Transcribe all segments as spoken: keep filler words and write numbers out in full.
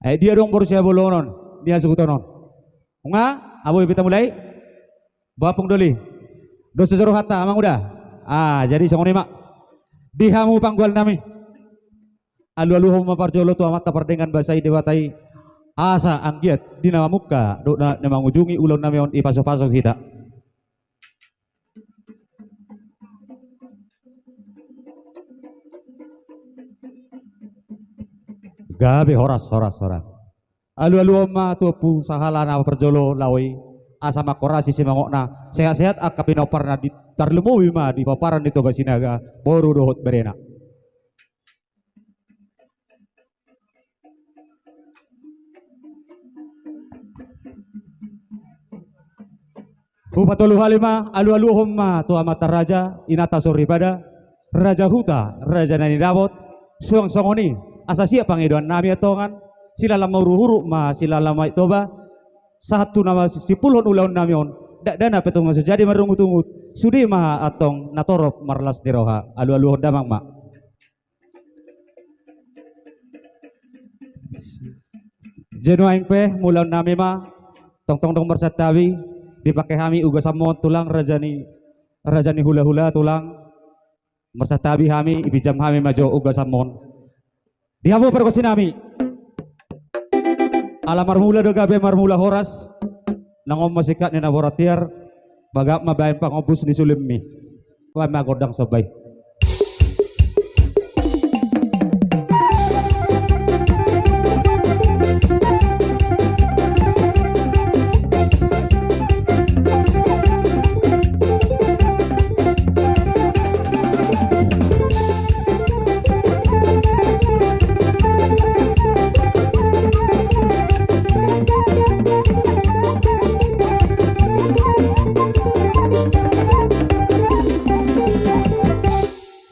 Ai dia dong boru Siabolon on, dia sukuton on. Nunga, abo i pe tamulai. Ba Ompung Doli. Dos jor hata, Amang Uda. Ah, jadi songon i ma. Di hamu panggual nami. Alualuhon ma parjolo tu Amanta pardenggan basa i Debata i. Asa anggiat di na mamungka dohot na, na mangujungi ulaon nami on i pasupasu hita. Gabe, horas, horas, horas. Alualuhon ma tu ompu sahala na parjolo laho i, asa manghorasi simangotna, sehat-sehat angka pinomparna di, tarlumobi ma di pomparan ni Toga Sinaga, boru dohot berena. Hupatolu hali ma, alualuhon ma tu amanta raja, inanta soripada, raja huta, raja na nidapot, suang songon i, asa siap pangidoan nami antong, silalan mauruk-uruk ma, silalan ma i Toba, sahat tu na masimpulhon ulaon nami on, dakdanak pe tung so jadi marungut-ungut, sude ma antong na torop marlas ni roha, alualuhon damang ma. Jadi nuaeng pe mulaon nami ma, tongtong dong marsantabi, dipake hami ugasanmon tulang raja ni, raja ni hulahula tulang, marsantabi hami, ipinjam hami ma jo ugasanmon. Di hamu pargonsi nami. Ala marmula do gabe marmula horas. Nang on ma singkat ni na borat tiar. Bagak ma baen pangombus ni sulimmi. Baen ma gondang somba i.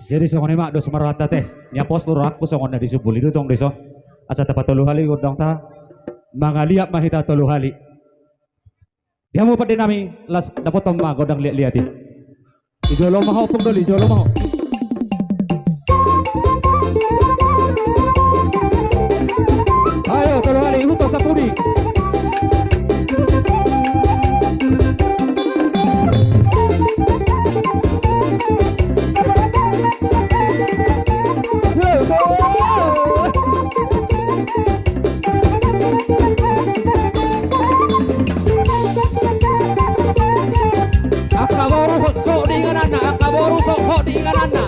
Jadi songon i ma dos ma rohanta ate. Nian pos tu rohangku songon na di sumbul i do tong dison. Asa tapatolu hali gondang ta. Mangaliat ma hita tolu hali. Di hamu pande nami, las dapoton ma gondang liat-liat i. Di jolo ma ho, Ompung Doli, di jolo ma ho. Ayo, tolu hali, Huto Sapudi. Angka boru hot so di ingananna, angka boru so hot di ingananna.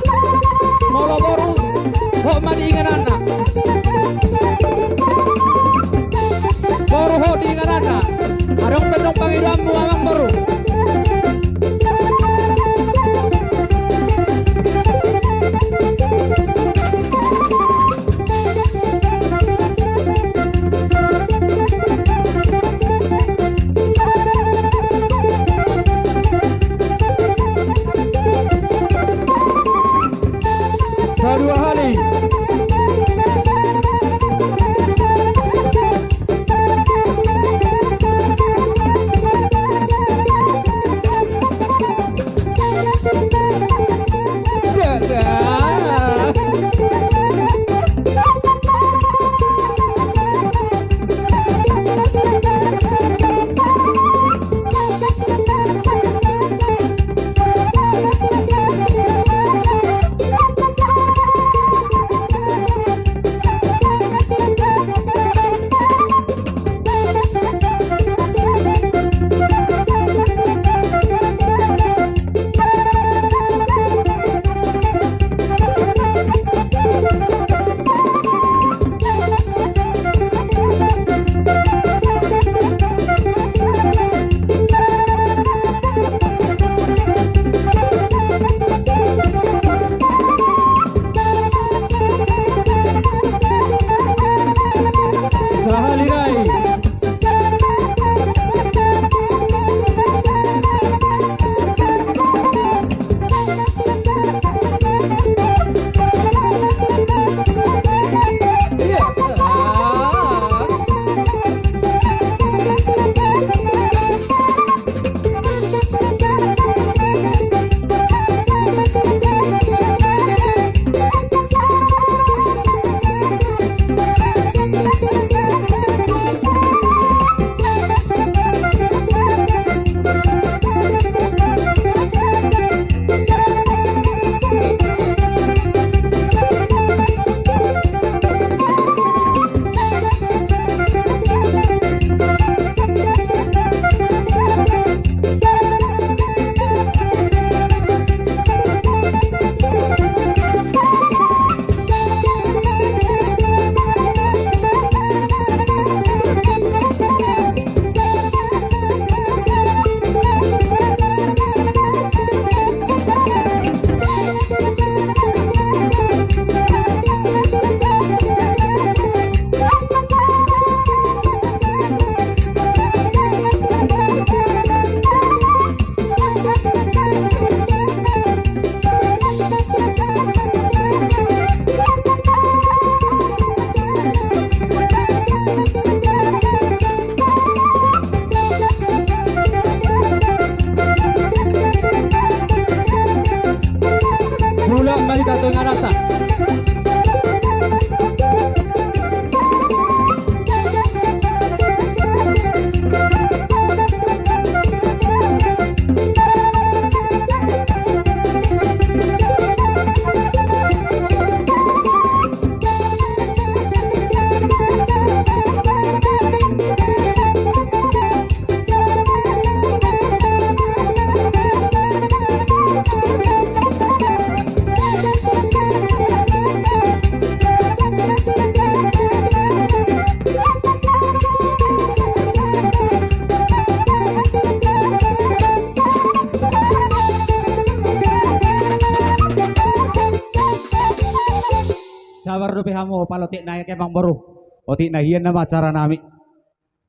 Hamu pala otik na i, amangboru. Otik na hian nama acara nami.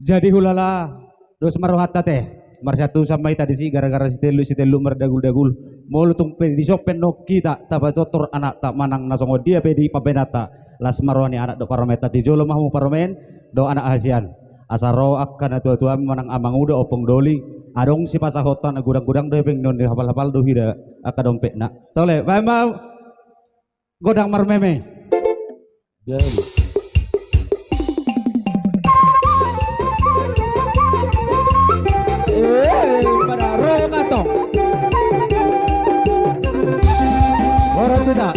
Jadi hulala, dos ma rohanta ate. Marsiantusan ma hita disi gara-gara sitelluk-sitelluk mardagul-dagul. Molo tung pe dison pe annon hita tapatortor anakta manang na songon dia pe di pambahenanta, las ma roha ni anak dohot parumaenta. Tu jolo ma hamu parumaen dohot anak hasian. Asa ro angka natua-tuami manang amanguda, ompung doli. Adong sipasahathon, godang-godang do hepeng ni on, hapal-hapal do hira angka dompetna. Tole, baen ma godang marmeme. Jadi. Eh, pada ro ma tong. Ora tu da.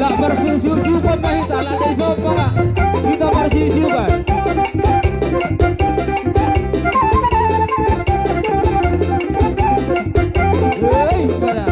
Lah marsiusiupan ma hita, lah dai sopa lah. Hita marsiusiupan. Hei, pada.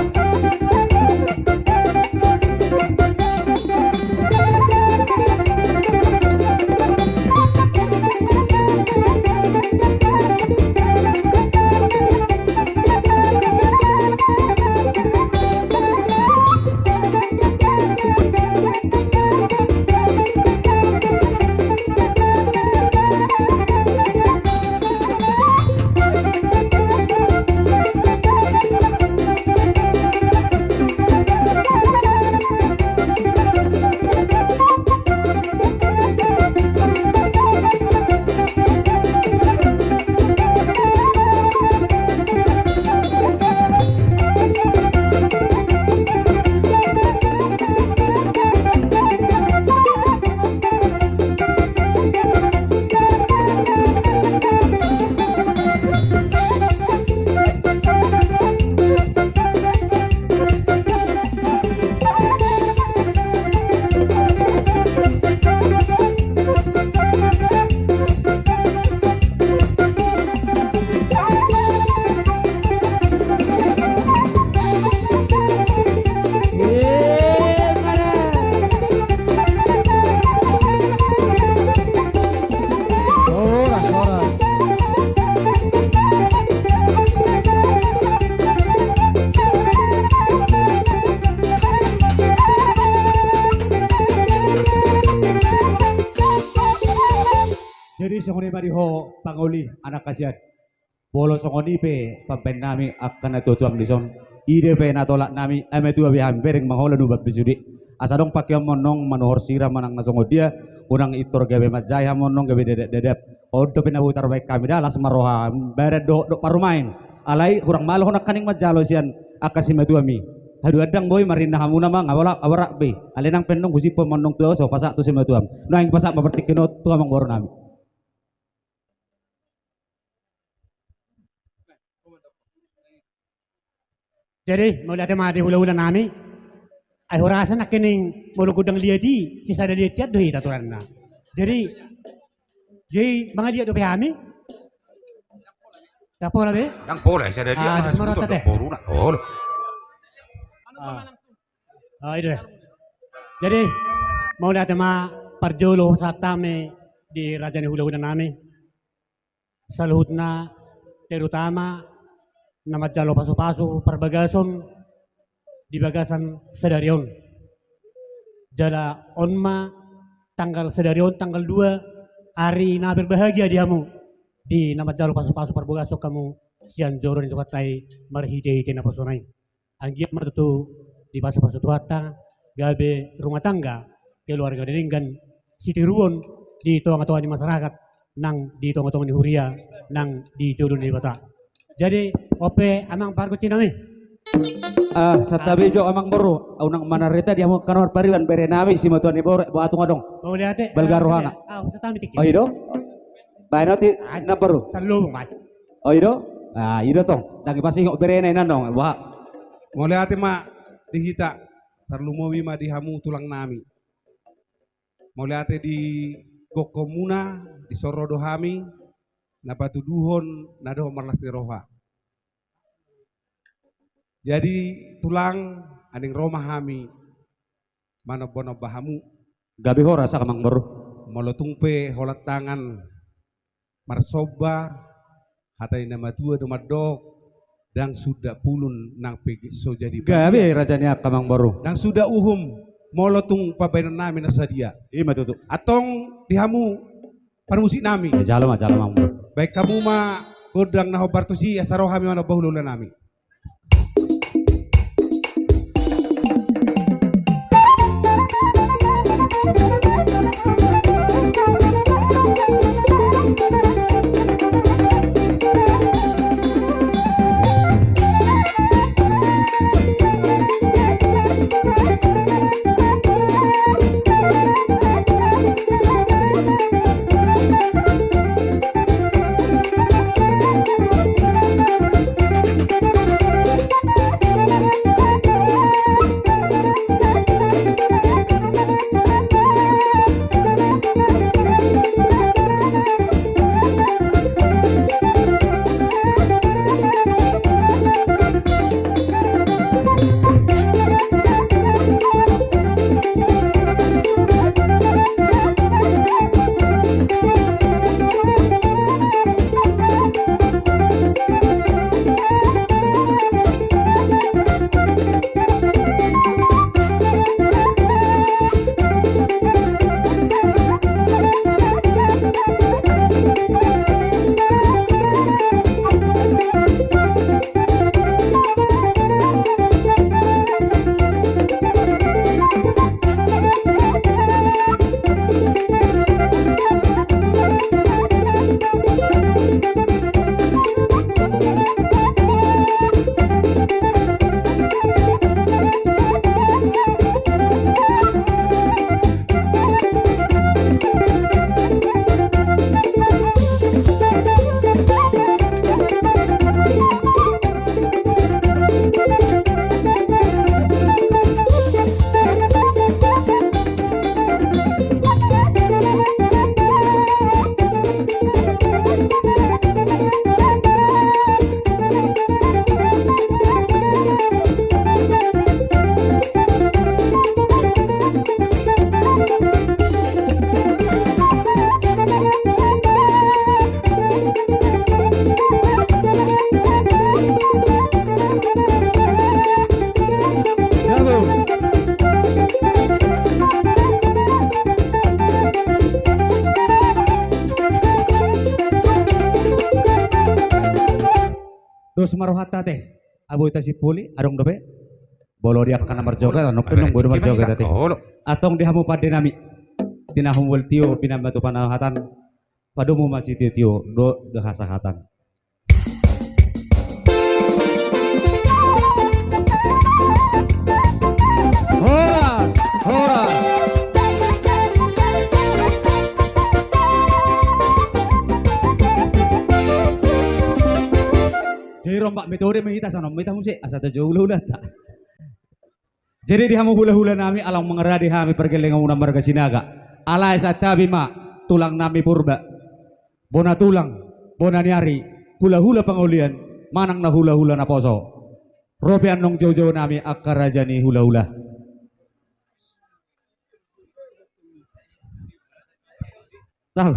Jadi songon i ma di ho pangoli anak hasian. Molo songon i pe pambahen nami angka natuatuam dison, ida pe na tolap nami, ai matua be hami bereng manghola nubat be sude. Asa adong pangkeonmu annon manuhor sira manang na songon dia, unang pintor gabe manjae hamu annon gabe dadapdadap. On dope na boi tarbahen hami da, las ma roha badan dohot dohot parumaen. Alai hurang malo ho nangkaning manjalo sian angka simatuami. Haduan ndang boi marinna hamu nama nga bola abarak be. Alai nang pe annon husip hamu annon tu ahu so pasahat tu simatuam. Nuaeng pasahat ma partingkian on tu amangboru nami. Jadi mauliate ma di hulahula nami. Ai hurasa nangkining molo godang liat i sisada liat i do hita aturanna. Jadi, jadi mangaliat dope hami. Ndang pola be? Ndang pola, sisada liat. Ah, ma sumarotta suruh te. Boru na olo. Ah. Ah, i do. Jadi mauliate ma parjolo pasahat hami di raja ni hulahula nami. Saluhutna terutama na manjalo pasupasu parbagason di bagasan sadari on. Jala on ma tanggal sadari on tanggal dua ari na berbahagia di hamu di na manjalo pasupasu parbagason hamu sian joro ni Tuhanta i marhitehite naposona i. Anggiat ma tutu dipasupasu Tuhanta gabe rumah tangga keluarga na denggan sitiruon di tongatonga ni masyarakat nang di tongatonga ni huria nang di jolo ni Debata. Jadi on pe amang pargonsi nami. Ah, santabi jo amang boru, unang manarita di hamu angka na marpariban, bere nami, simatua ni boru, boha tung adong. Mauliate. Balga rohana. Ah, santabi tingki. Oh, i do? Baen oti, ah, na boru. Salubung, Mas. Oh, i do? Ah, i do tong. Ndang dipasingot berena i annon, boha. Mauliate ma di hita, tarlumobi ma di hamu tulang nami. Mauliate di gokhonmuna, disoro do hami, na patuduhon na dohot marlas ni roha. Jadi, tulang, naeng ro ma hami manomba-nomba hamu. Gabe horas, amang boru. Molo tung pe holan tangan marsomba, hata ni na matua do mandok, ndang suda pulun nang pe so jadi. Gabe, raja ni angka, amang boru. Ndang suda uhum, molo tung pambahenan nami na sadia. I ma tutu. Antong di hamu parmusik nami. Ya, jalo ma, jalo ma, amang boru. Baen hamu ma gondang na hombar tusi, asa ro hami manomba hula-hula nami. Dos ma rohanta ate, abo hita simpuli, adong dope. Molo di angka na marjoget, adong pe nunga boi do marjoget ate. Antong di hamu pande nami, tinahumul tio, pinamatu panahatan, padomu ma sitio-tio dohot hasahatan. Horas, horas. Jadi rombak metode ma hita, songon hita muse, asa tajou hula-hulanta. Jadi di hamu hula-hula nami, ala mangarade hami pargellenganmuna marga Sinaga. Alai santabi ma tulang nami Purba. Bona tulang, bona ni ari, hula-hula pangaulian, manang na hula-hula naposo. Ro pe annon jou-jou nami angka raja ni hula-hula. Tahu.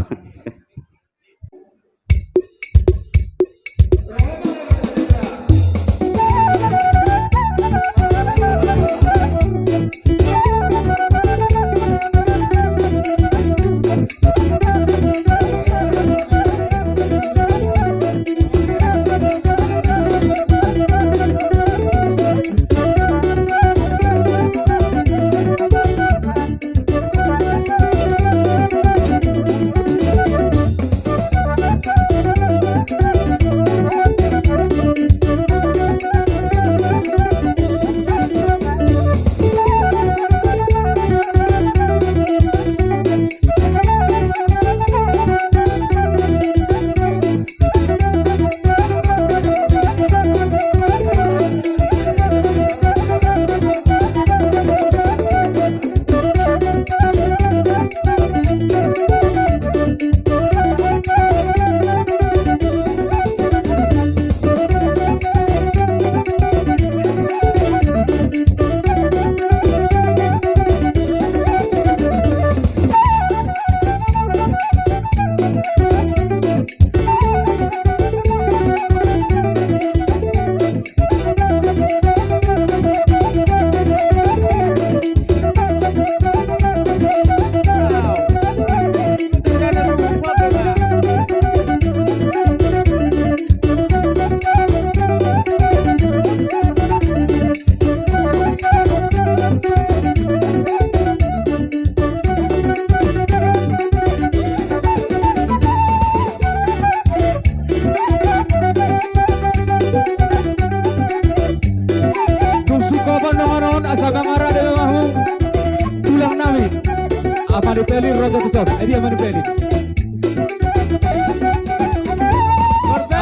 Manipelin raja tu son. Eh, dia Manipelin.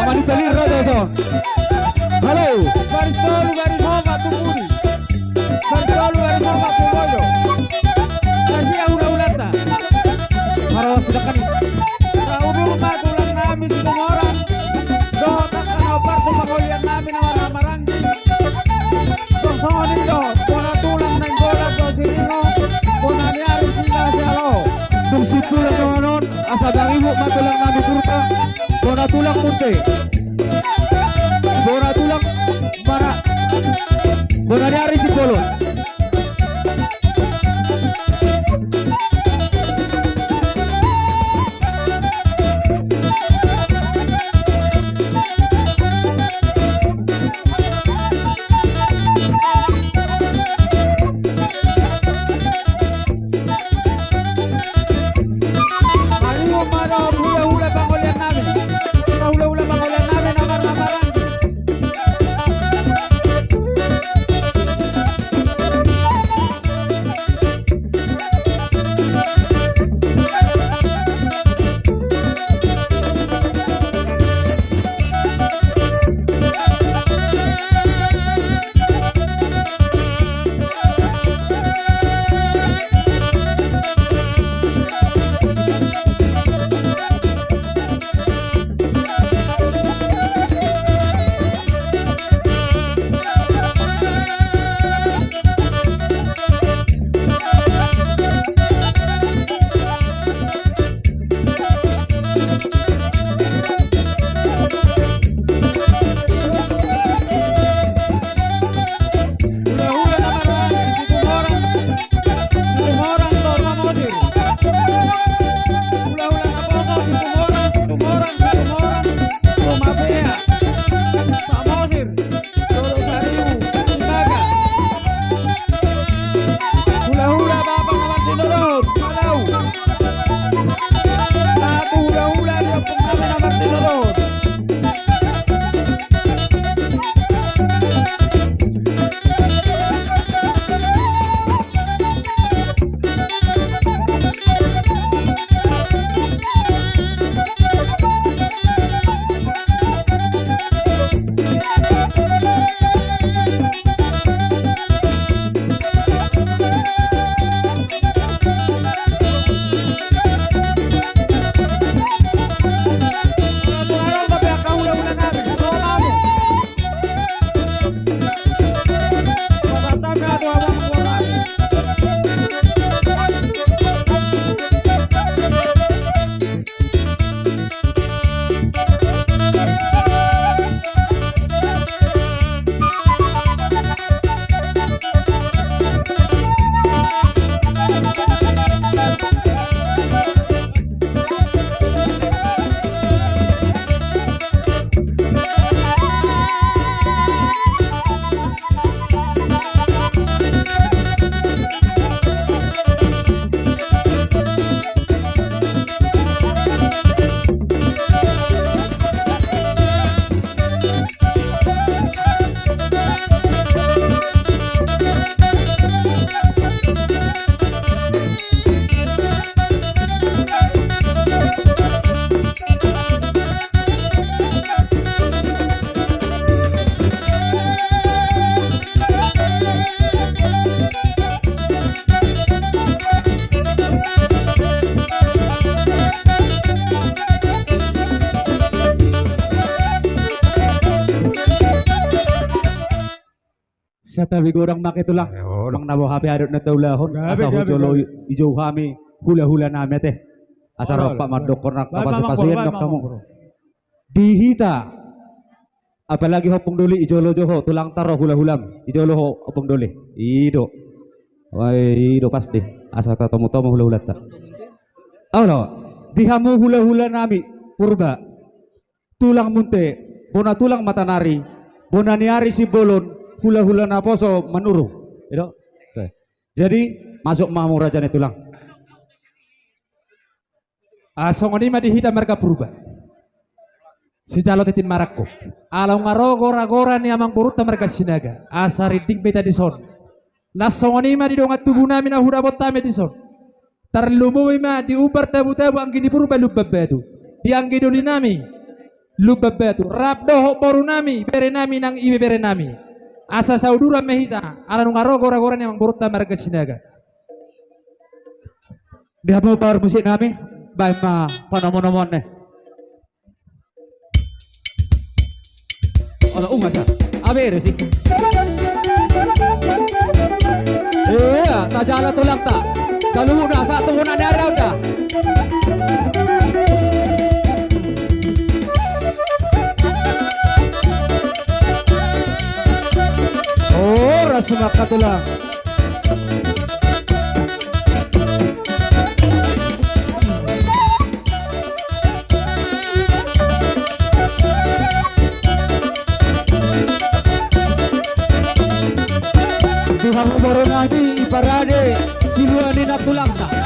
Manipelin raja tu son. Halo. Baris tolu, baris opat tu pudi. Baris tolu, baris opat tu bodo. Kasih ya hula-hulanta. Haro silakan. Saudara ma tulang nami Situmorang. Dohot angka na opat tu pangolian nami na marhahamaranggi. Songon i do, bona tulang Nainggolan do Siringo, bona ni ari Sila Sialo. Dung situlang dongan on, asa maribut ma tulang nami Purba, bona tulang Munte. Bona tulang Bara. Bona ni ari Simbolon. Hula-hula na poso, Situmorang, Situmorang, Situmorang, Rumapea, Samosir, Dolok Saribu, Simaga. Hula-hula bapa na martinodohon, Palau. Satu hula-hula di ompung nami na martinodohon. Santabi godang ma hape tulang. Eh, olo. Manang na boha pe adat na taulahon, gabe, asa gabe, hujolo gabe. Dijou hami hula-hula nami ate. Asa, olo, olo, rompak mandok, olo, olo. Nang, gabe, pasupasu, Amang, i, Amang, nang hamu. Amang. Di hita. Apalagi ho Ompung Doli, dijou jo ho, tulang, taro hula-hulam. Dijou ho Ompung Doli. I do. Wai, i do pas di. Asa tatomu-tomu hula-hulanta. Olo. Di hamu hula-hula nami Purba. Tulang Munte, bona tulang Matanari, bona ni ari Simbolon, hula-hula na poso Manurung. I do. Oke. Jadi, masuk ma hamu raja ni tulang. Ah, songon i ma di hita marga Purba. Sijalo tintin marangkup. Ala nunga ro gora-gora ni amangborunta marga Sinaga. Asa rinding ma hita dison. Na songon i ma di dongan tubu nami na hudapot hami dison. Tarlumobi ma di Umbar Tabu-tabu anggi ni Purba Lumban Batu, di anggi doli nami Lumban Batu, rap dohot boru nami, bere nami nang ibebere nami. Asa sauduran ma hita, ala nunga ro gora-gora ni amang borunta marga Sinaga. Di hamu parmusik nami, baen ma panomu-nomuon ni. Olo, unga sa. Abere si. Iya, tajala tulangta. Saluhutna sahat tu bona ni ari on da. Horas ma angka tulang. Di hamu boru nami, parade silua ni nantulangta.